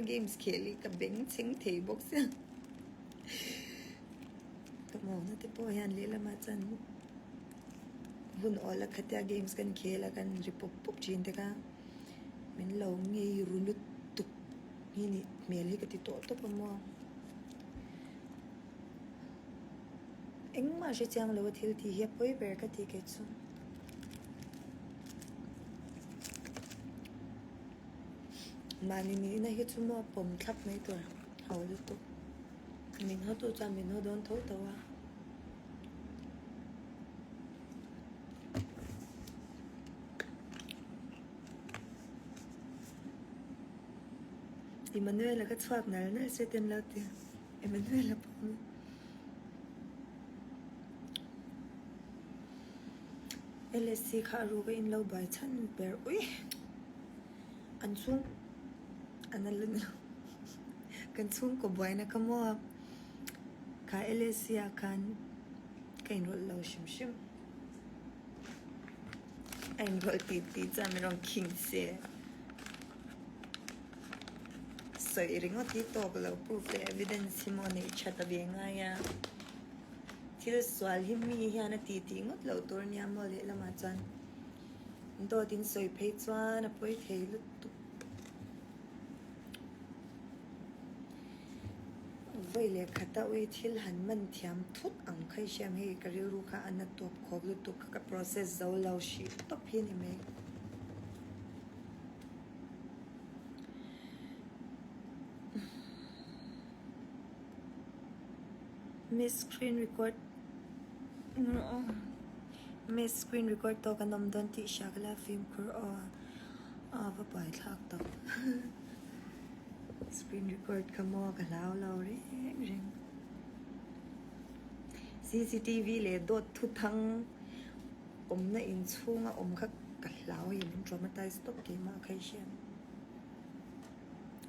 games khel hi ka beng chheng thei bawk sia. Ka mawhna te pawh hian lehlamah chuan hun awl a khatia games kan khel a kan ri pawp pawp thin te kha min lo ngei ru lutuk hi nih hmel hi ka ti tawh tawp a maw. Engmah hre chiang lo a thil tih hi a pawi ber ka ti kei chu. Mahni nihna hi chu maw pawm thlap mai tur ho lutuk. Min haw tu chuan min haw dawn tho tho a. Emmanuel-a ka chhuak nal nal se ten lo ti. Emmanuel-a pawh a ni. LSC kha a ruk a in lo buai chhan ber ui. An chhung an a la ni lo. Kan chhungkaw buaina kha maw kha LSC ah khan ka inrawlh lo hrim hrim. A inrawlh tih tih chuan min rawn khing se. Sawi ringawt hi tawk lo proof leh evidence hi maw neih that a ve ngai a. Thil sual hi mi hian a ti tih ngawt loh tur nia maw lehlamah chuan dawt in sawi phei chuan a pawi thei lutuk. Vawi leh khata ui thil han man thiam thut ang kha i hriam hei ka rilru kha a na tawp khawp lutuk kha ka process zo lo hrih tawp hi a ni mai. Miss screen record Miss screen record tawk an awm dawn tih hria ka la fimkhur aw a va buai thlak tawp screen record kha maw ka hlau lo reng reng cctv leh dawt thuthang awmna inchhunga awm kha ka hlau a min traumatize tawp keimah kha i hriat.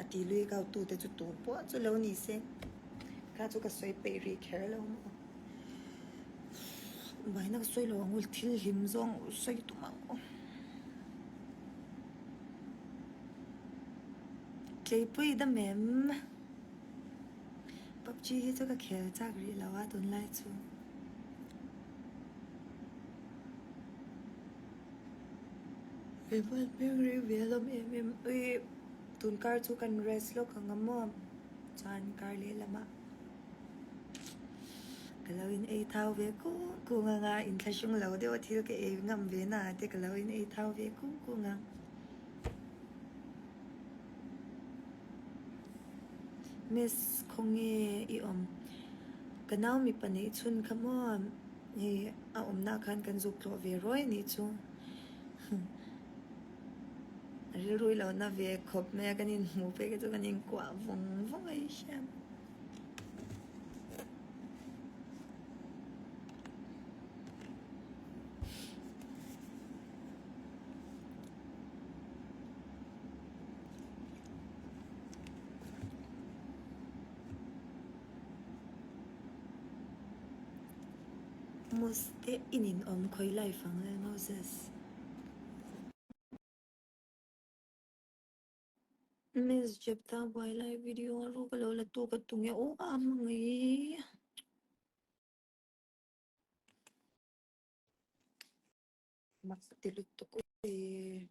A ti lui kau tu te chu tu pawh chu lo ni se kha chu ka sawi peih rih kher lo maw. Vaina ka sawi lo ang u thil hlim zawng sawi tum ang u. Tleipui dam em? Pubg hi chu ka khel chak rih lo a tunlai chu. Hei hmel rei ve alawm em em ui tun kar chu kan rest lawk ang a maw chuan kar lehlamah ka lo in ei thau ve kung kung ang a inthlahrung lo deuh a thil ka ei ngam ve na ah te ka lo in ei thau ve kung kung ang. Miss khawnge i awm ka nau mipa neih chhun kha maw. Hei a awmna khan kan zuk tlawh ve ruai a nih chu. A rilru lo na ve khawp mai a, kan inhmuh phei kha chu kan inkuah vawng vawng a i hriat. Muste i ninawm khawi life ang le Moses. Miss Jeptha buai lai video a ruk a lo la tu ka tung e aw a hmangaih. Mak ti lutuk ui.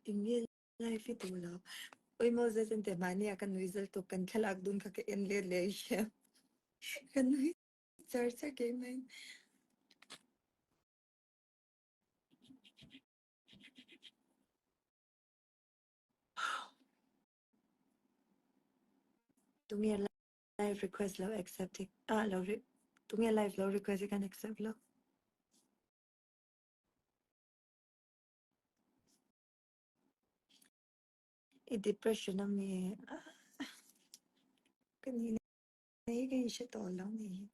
Eng nge live i duh lo? Oi Moses an ti mahni ah ka nui zal tuk kan thlalak dun kha ka en let leh i hria. Ka nui char char keimah in. Tunge live request lo accept hi ah lo tunge live lo request hi kan accept lo. I depression a mi ka ni hi ka inhre tawh lo ni hi.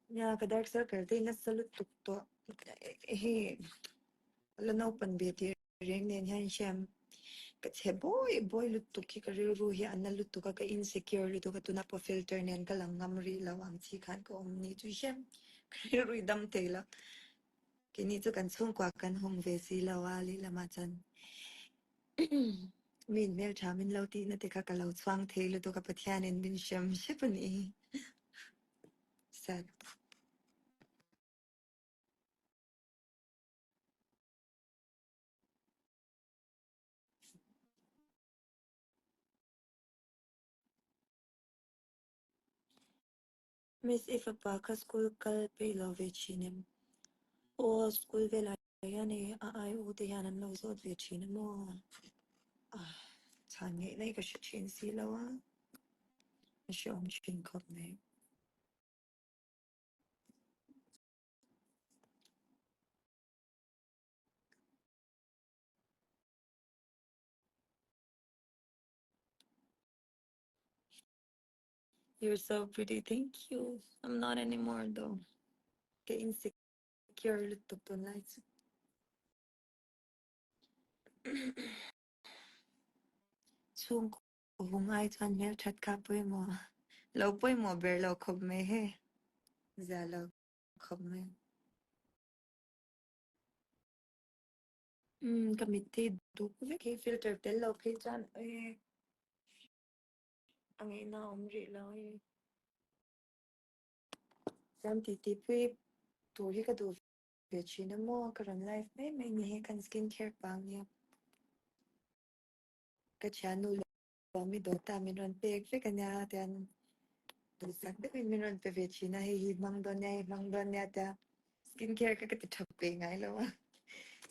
Nia ka dark circle te hi nasa lutuk tawh hei. La naupan ve tih reng nen hian hriam ka chhe bawi bawi lutuk hi ka rilru hi a na lutuk a, ka insecure lutuk a, tuna pawh filter nen ka lang ngam rih lo ang chi khan ka awm ni chu hriam ka rilru i dam thei lo. Keini chu kan chhungkua kan hawng ve si lo a lehlamah chuan mi in hmeltha min lo tihna te kha ka lo chhuang thei lutuk a, Pathianin min hriam hrep a ni. Sad. Miss i fapa kha school kal peih lo ve thin em? Aw school velah hian hei a ai u te hian an lo zawt ve thin a maw? Ah chhan ngeih mai ka hre thin si lo a, a hreawm thin khawp mai. You're so pretty, thank you. I'm not anymore though. Ka insecure lutuk tunlai chu. Chhungkaw hung ai chuan hmelthat kha pawimawh. Lo pawimawh ber lo khawp mai he. Zia lo khawp mai. Umm ka mit te duk vek hi filter tel lo phei chuan e a ngaihna a awm rih lo hei. Chuan titi pui tur hi ka duh ve thin a maw ka rawn live mai mai ni hi kan skin care pang nia. Ka thiannu Lawmi dawta min rawn pek vek a nia tian duhsak deuhin min rawn pe ve thin a, hei hi hmang dawn nia, hei hmang dawn nia tia skin care kha ka ti tha pe ngai lo a,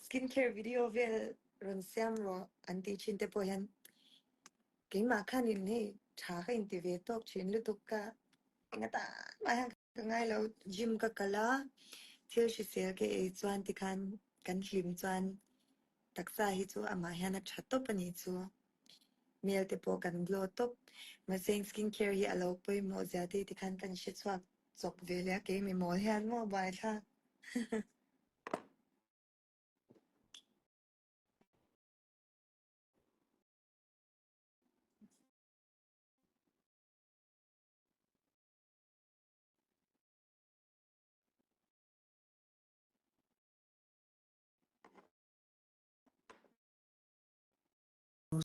skin care video vel rawn siam rawh an tih thin te pawh hian keimah khanin hei tha ka inti ve tawk thin lutuk ka enga tan mah hian ka ngai lo, gym ka kal a, thil hrisel ka ei chuan tikhan kan hlim chuan taksa hi chu amah hian a tha tawp a nih chu. Hmel te pawh kan glow tawp. Mahse skin care hi a lo pawimawh zia te tikhan kan hre chhuak chawp ve leh a kei mi mawl hian maw buaithlak.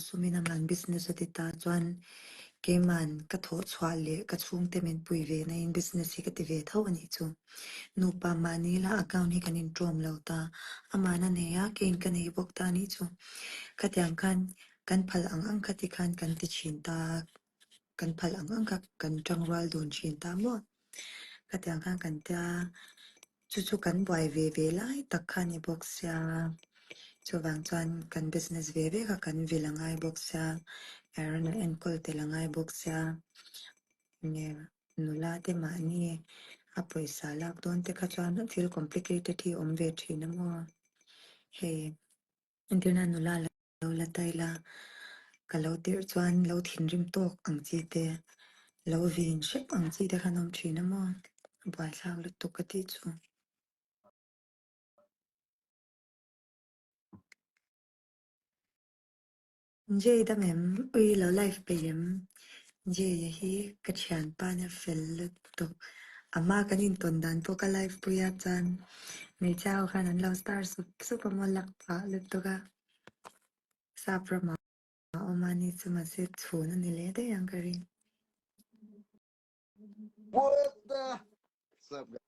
Sumin aman business a ti ta chuan keiman ka thawh chhuah leh ka chhungte min pui ve na in business hi ka ti ve tho a nih chu. Nupa mahni la account hi kan intawm lo ta, aman a nei a, keiin ka nei bawk ta a nih chu. Khatiang khan kan phal ang ang kha ti khan kan ti thin ta a, kan phal ang ang kha kan tangrual dun thin ta maw. Khatiang khan kan tia Chu chu kan buai ve ve lai tak kha a ni bawk sia, chuvang chuan kan business ve ve kha kan vil a ngai bawk sia, Aaron a enkawl tel a ngai bawk sia, nge nula te mahni a pawisa lak dawn te kha chuan thil complicated hi a awm ve thin a maw, hei entirna nula Lo la ta ila, ka lo tirh chuan lo thinrim tawk ang chi te, lo vin hrep ang chi te khan awm thin a maw? Buaithlak lutuk ka tih chu. Jay dam em? Ui lo live peih em? Jay a hi ka thianpa nia fel lutuk. A hma kan intawn dan pawh ka live pui a chuan hmeichhia ho khan an lo star sup sup a maw lak phah lutuk a. Sap ramah a awm a ni chu mahse chhun a ni leh daih ang ka ring. What the? What's up, guys?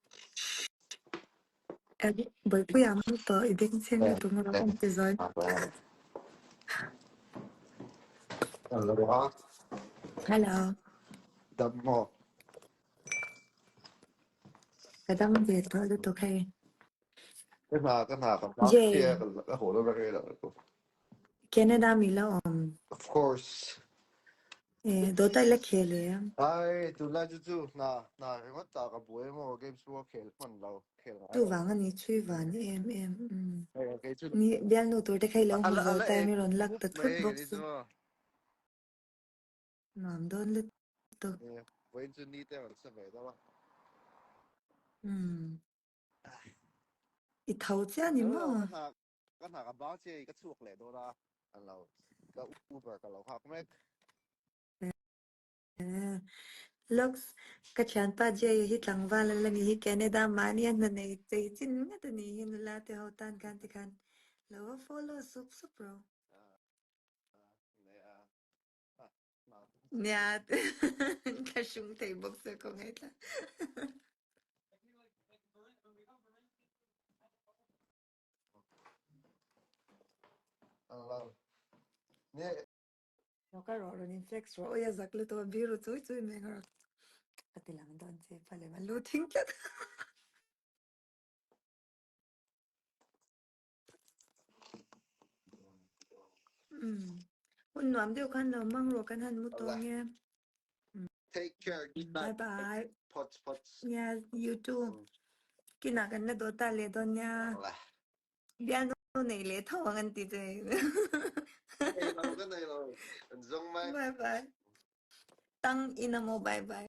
Bawihpuia mu tawh i bengchheng lutuk maw ka ti zawi. Hello. Hello. Dam maw? Ka dam ve tawh lutuk hei. Ka hna ka hna ka hma Jay. chia ka ka haw lo reng lo. Canada mi la awm. Of course. Eh, dawta i la khel em? Ai, tunlai chu chu hna hna ringawt ta ka buai maw games pawh khel hman lo, khel ngai lo. Chuvang a ni chui van em em. Mm. Hei, kei chu Ni bialnu tur te kha i lo hmu ala zo ala ta ek em i rawn lak mup ta mai thut hei bawk kei si. chu maw. Nuam dawn lutuk. Eh, vawiin chu ni te rawn sa ve deuh a. Mm. I tho chiah ni Tho lo maw? ka hna. Ka hna ka bang chiah i ka chhuak leh dawn a, an lo ka Uber ka lo nghak mek. Lux, ka thianpa Jay hi tlangval a la ni hi Canada mahni a hna nei chei chin ngat a ni hi nula te ho tan khan tikhan lo va follow sup sup rawh. Nia, ka hrung thei bawk se ka ngaithla. Ka rawh rawn in flex rawh ui a zak lutuk a biru chui chui mai ka rawh ka ti lang dawn che phalem a lu thing tlat. Umm hun nuam deuh khan lo mang rawh kan han mu tawh nge. Take care good Bye night bye. Pots pots. Yeah you too. Kinah kan la dawh ta leh dawn nia. Bialnu nei leh tho ang an ti che. Nei lo ka nei lo. An zawng mai. Bye bye. Tang in a maw bye bye.